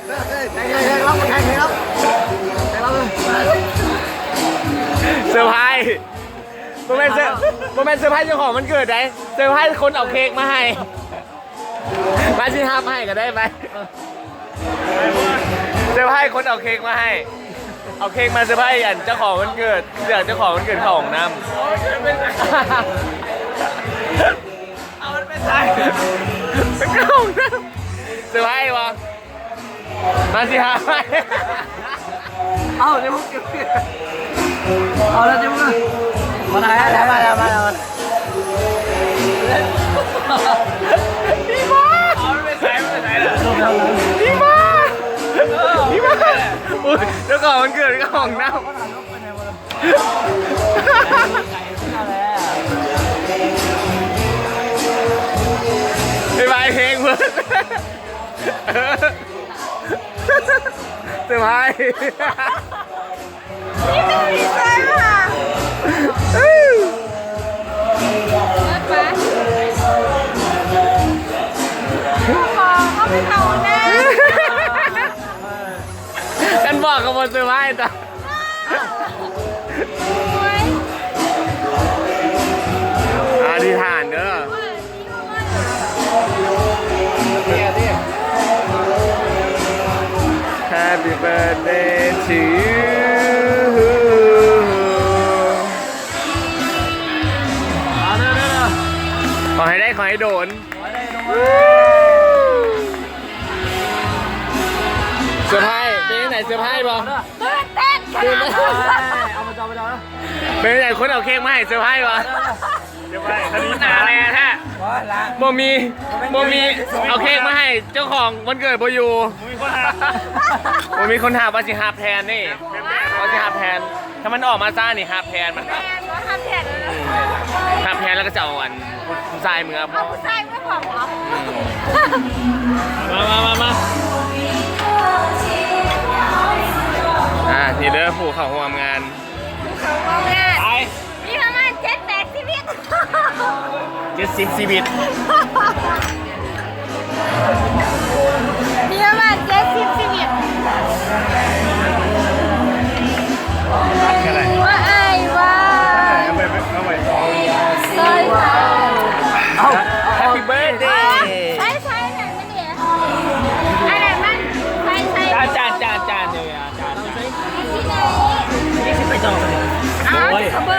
ເຊີໄພ ບໍ່ແມ່ນເຊີ ບໍ່ແມ່ນເຊີໄພເຈົ້າຂອງວັນເກີດໃດ ເຊີໄພຄົນເອົາເຄ້ກມາໃຫ້ ມາຊິຮັບໃຫ້ກໍໄດ້ໄປ ເຊີໄພຄົນເອົາເຄ້ກມາໃຫ້ ເອົາເຄ້ກມາເຊີໄພອັນເຈົ້າຂອງວັນເກີດ ເຊື່ອເຈົ້າຂອງວັນເກີດເຂົ້າຫ້ອງນ້ຳ ເອົາມັນໄປໃສ່ ເຂົ້າຫ້ອງນ້ຳ ເຊີໄພບໍ່? ມາຊິຫາໃໝ່ ເອົາ ເຈົ້າພວກເກັບ ເອົາແລ້ວເຈົ້າພວກ ມາໄດ້ ມາແລ້ວ ມາແລ້ວ ມາແລ້ວ ດີມາກ ເອົາໄປໃສ່ ໄປໃສ່ແລ້ວ ດີມາກ ດີມາກ ໂອ້ຍ ເຈົ້າຂອງວັນເກີດເຂົ້າຫ້ອງນ້ຳ ບາຍບາຍເພງເພິ່ນ ເຊີໄພ ນີ້ແມ່ນດີໃຈຫວາ ເອີ ເປີດມາ ຂໍເຂົ້າໄປເຂົ້າຫ້ອງນ້ຳ ຄັນບອກກໍບໍ່ເຊີໄພຕອນ ອະທິຖານເດີ Happy birthday to you ຂໍໃຫ້ໄດ້ ຂໍໃຫ້ໂດນ ເຊີໄພ ເປັນຈັ່ງໃດ ເຊີໄພບໍ່? ຕື່ນເຕັ້ນຂະໜາດ ເອົາມາຈອດໄປເນາະ ເປັນຈັ່ງໃດ ຄົນເອົາເຄ້ກມາໃຫ້ ເຊີໄພບໍ່? ເຊີໄພ ໜາແໜ້ແທ້ ບໍ່ມີ ບໍ່ມີ ເອົາເຄ້ກມາໃຫ້ເຈົ້າຂອງວັນເກີດບໍ່ຢູ່ ບໍ່ມີຄົນຮັບ ບໍ່ມີຄົນຮັບ ວ່າຊິຮັບແທນນີ້ ວ່າຊິຮັບແທນ ຖ້າມັນອອກມາຊ້ານີ້ຮັບແທນມັນ ແມ່ນບໍ່ ຮັບແທນ ຮັບແທນແລ້ວກໍຈະເອົາອັນ ຜູ້ຊາຍເມືອ ເອົາຜູ້ຊາຍເມືອພ້ອມເອົາ ມາ ມາ ມາ ມາ ອ່າ ນີ້ເດີ ຜູ້ເຂົ້າຮ່ວມງານ ເຂົ້າຮ່ວມງານ ໄປ ມີປະມານເຈັດແປດຊີວິດ ເຈັດສິບຊີວິດ ມີປະມານເຈັດສິບຊີວິດ ວ່າອ້າຍວ່າ ເອົາໄປ ເອົາໄປ ເອົາໄປ ເອົ້າ Happy birthday ໃສ່ ໃສ່ ອັນນັ້ນມັນ ອັນນັ້ນມັນ ໃສ່ ໃສ່ ຈານ ຈານ ຈານ ຈານ ເອີ ອາຈານ ຈານ ທີ່ໄດ້ ນີ້ຊິໄປຕໍ່ ອ້າວ ໂອ້ຍ ຊິເບິ